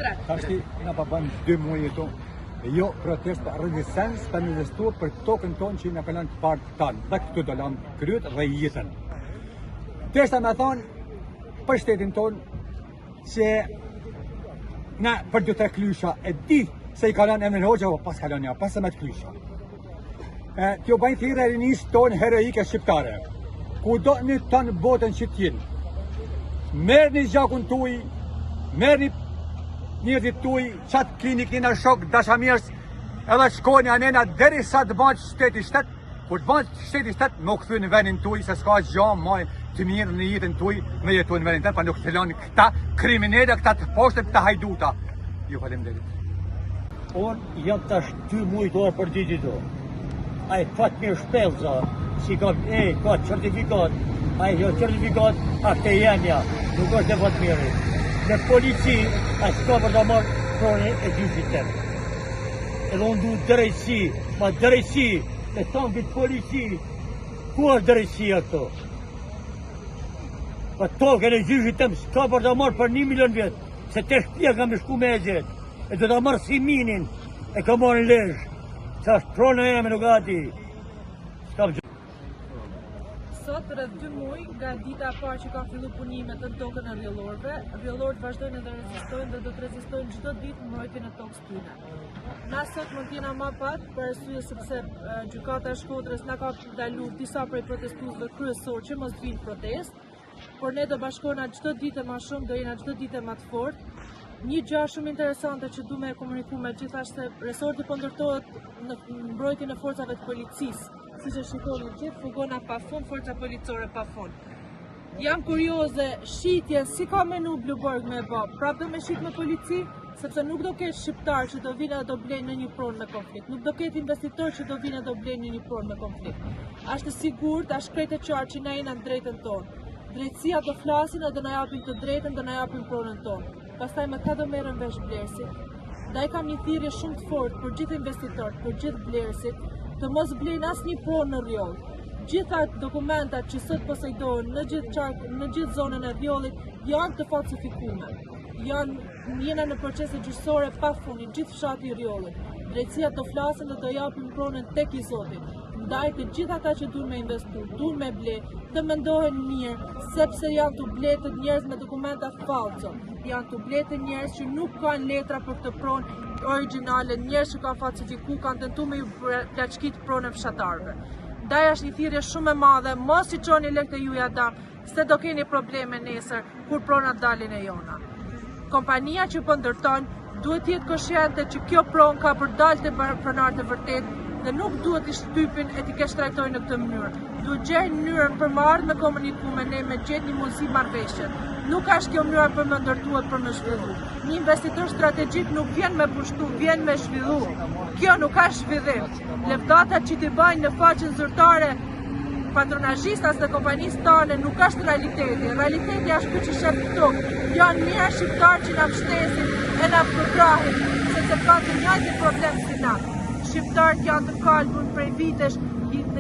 3. Tashti na pa bën dy muaj këtu. Jo protest, po rezistencë për me rezistu për tokën tonë që na kanë lënë të parët tanë. Dhe këtu do lamë kryet dhe jetën. Deshta me thonë për shtetin tonë që na për dy tre klysha e di se i ka lënë emrin hoxha, po pas ka lënë ja, 15 klysha. E, t'ju bëjnë thirrje rinisë tonë heroike shqiptare, kudo në tanë botën që t'jenë, merrni gjakun tuj, merrni njerëzit tuj, qatë kini kina shok, dashamirës, edhe shkoni anena, derisa të bëhet shteti shtet, kur të bëhet shteti shtet, me u kthy në venin tuj, se s'ka gja ma të mirë në jetën tuj, me jetu në venin tënd, pa nuk të lanë këta kriminela, këta të poshtër, këta hajduta. Ju faleminderit. Unë jam tash dy muj të orë për ditë do. Ai Fatmir Shpellza, si ka, e, ka certifikat, ai jo certifikat, asht e jemja, nuk është e Fatmirit. Në polici, ai s'ka për ta marrë pronën e gjyshit tem. Edhe unë du drejtësi, ma drejtësi, e thonë këtë polici, ku është drejtësia këto? Pa tokën e gjyshit tem s'ka për ta marrë për një milion vjet, se te shpia kam me shku me e gjetë. E do ta marr si minin, e ka marrë në Lezhë, se është prona jeme nuk ati. S'kam gjë. Sot rreth 2 muaj nga dita e parë që kanë fillu punimet në tokën e rrjellorëve, rrjellorët vazhdojnë edhe rezistojnë dhe do të rezistojnë çdo ditë në mbrojtjen e tokës tyne. Na sot mund të jena ma pak për arsye sepse gjykata e Shkodrës na ka ndalu disa prej protestuesve kryesor që mos vinë protestë, por ne do bashkohena çdo ditë ma shumë, do jena çdo ditë ma të fortë. Një gjë shumë interesante që du me e komuniku me gjithë është se resorti po ndërtohet në mbrojtjen e forcave të policisë. Siç e shikoni gjithë, furgona pa fund, forca policore pa fund. Jam kurioze, shitjen, si ka menu Bluborg me bo, prap do me shit me polici, sepse nuk do ketë shqiptar që do vinë dhe do blejnë në një pronë me konflikt, nuk do ketë investitor që do vinë dhe do blejnë në një pronë me konflikt. Është e sigurt, është krejt e qartë që na jena në drejtën tonë. Drejtësia do flasin dhe do na japin të drejtën, do na japin pronën tonë. Pastaj me ka do merren vesh blerësit. Ndaj kam një thirrje shumë të fortë për gjithë investitorët, për gjithë blerësit, të mos blejnë asnjë pronë në Rrjoll. Gjitha dokumentat që sot posedohen në gjithë qark, në gjithë zonën e Rrjollit janë të falsifikume. Janë Jena në procese gjyqësore pa fund, gjithë fshati i Rrjollit. Drejtësia do flasin dhe do japin pronën tek i zoti. Ndaj të gjithë ata që duan me investu, duan me ble, të mendohen mirë, sepse janë tu ble të njerëz me dokumenta falso. Janë tu ble të njerëz që nuk kanë letra për këtë pronë origjinale, njerëz që kanë falsifiku, kanë tentu me ju plaçkit pronën fshatarëve. Ndaj është një thirrje shumë e madhe, mos i çoni lekët e juja dam, se do keni probleme nesër kur pronat dalin e jona. Kompania që po ndërton duhet të jetë koshiente që kjo pronë ka për dalë te pronarët e vërtetë dhe nuk duhet t'i shtypin e t'i keqtrajtojnë në këtë mënyrë. Duhet gjejnë mënyrën për me ardhë me komuniku me ne, me gjetë një mundësi marrëveshje. Nuk është kjo mënyra për me ndërtu e për me zhvillu. Një investitor strategjik nuk vjen me pushtu, vjen me zhvillu. Kjo nuk është zhvillim. Levdatat që t'i bajnë në faqen zyrtare patronazhistat të kompanisë tane nuk është realiteti. Realiteti është ky që sheh këtu. Janë mijëra shqiptarë që na mbështesin e na përkrahin, sepse kanë të njëjtin problem si na. Shqiptarët janë të kalbur prej vitesh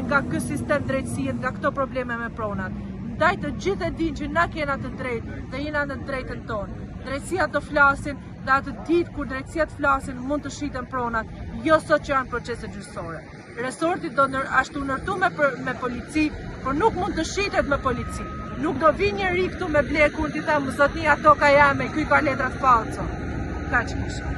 nga ky sistem drejtësie, nga këto probleme me pronat. Ndaj të gjithë e dinë që na kena të drejtë dhe jena në drejtën tonë. Drejtësia do flasin dhe atë ditë kur drejtësia të flasin mund të shiten pronat, jo sot që janë procese gjyqësore. Resorti do ndër, asht tu ndërtu me, për, me polici, por nuk mund të shitet me polici. Nuk do vi njeri këtu me ble kur t'i them zotnia toka jame, ky ka letrat falso. Kaq kisha.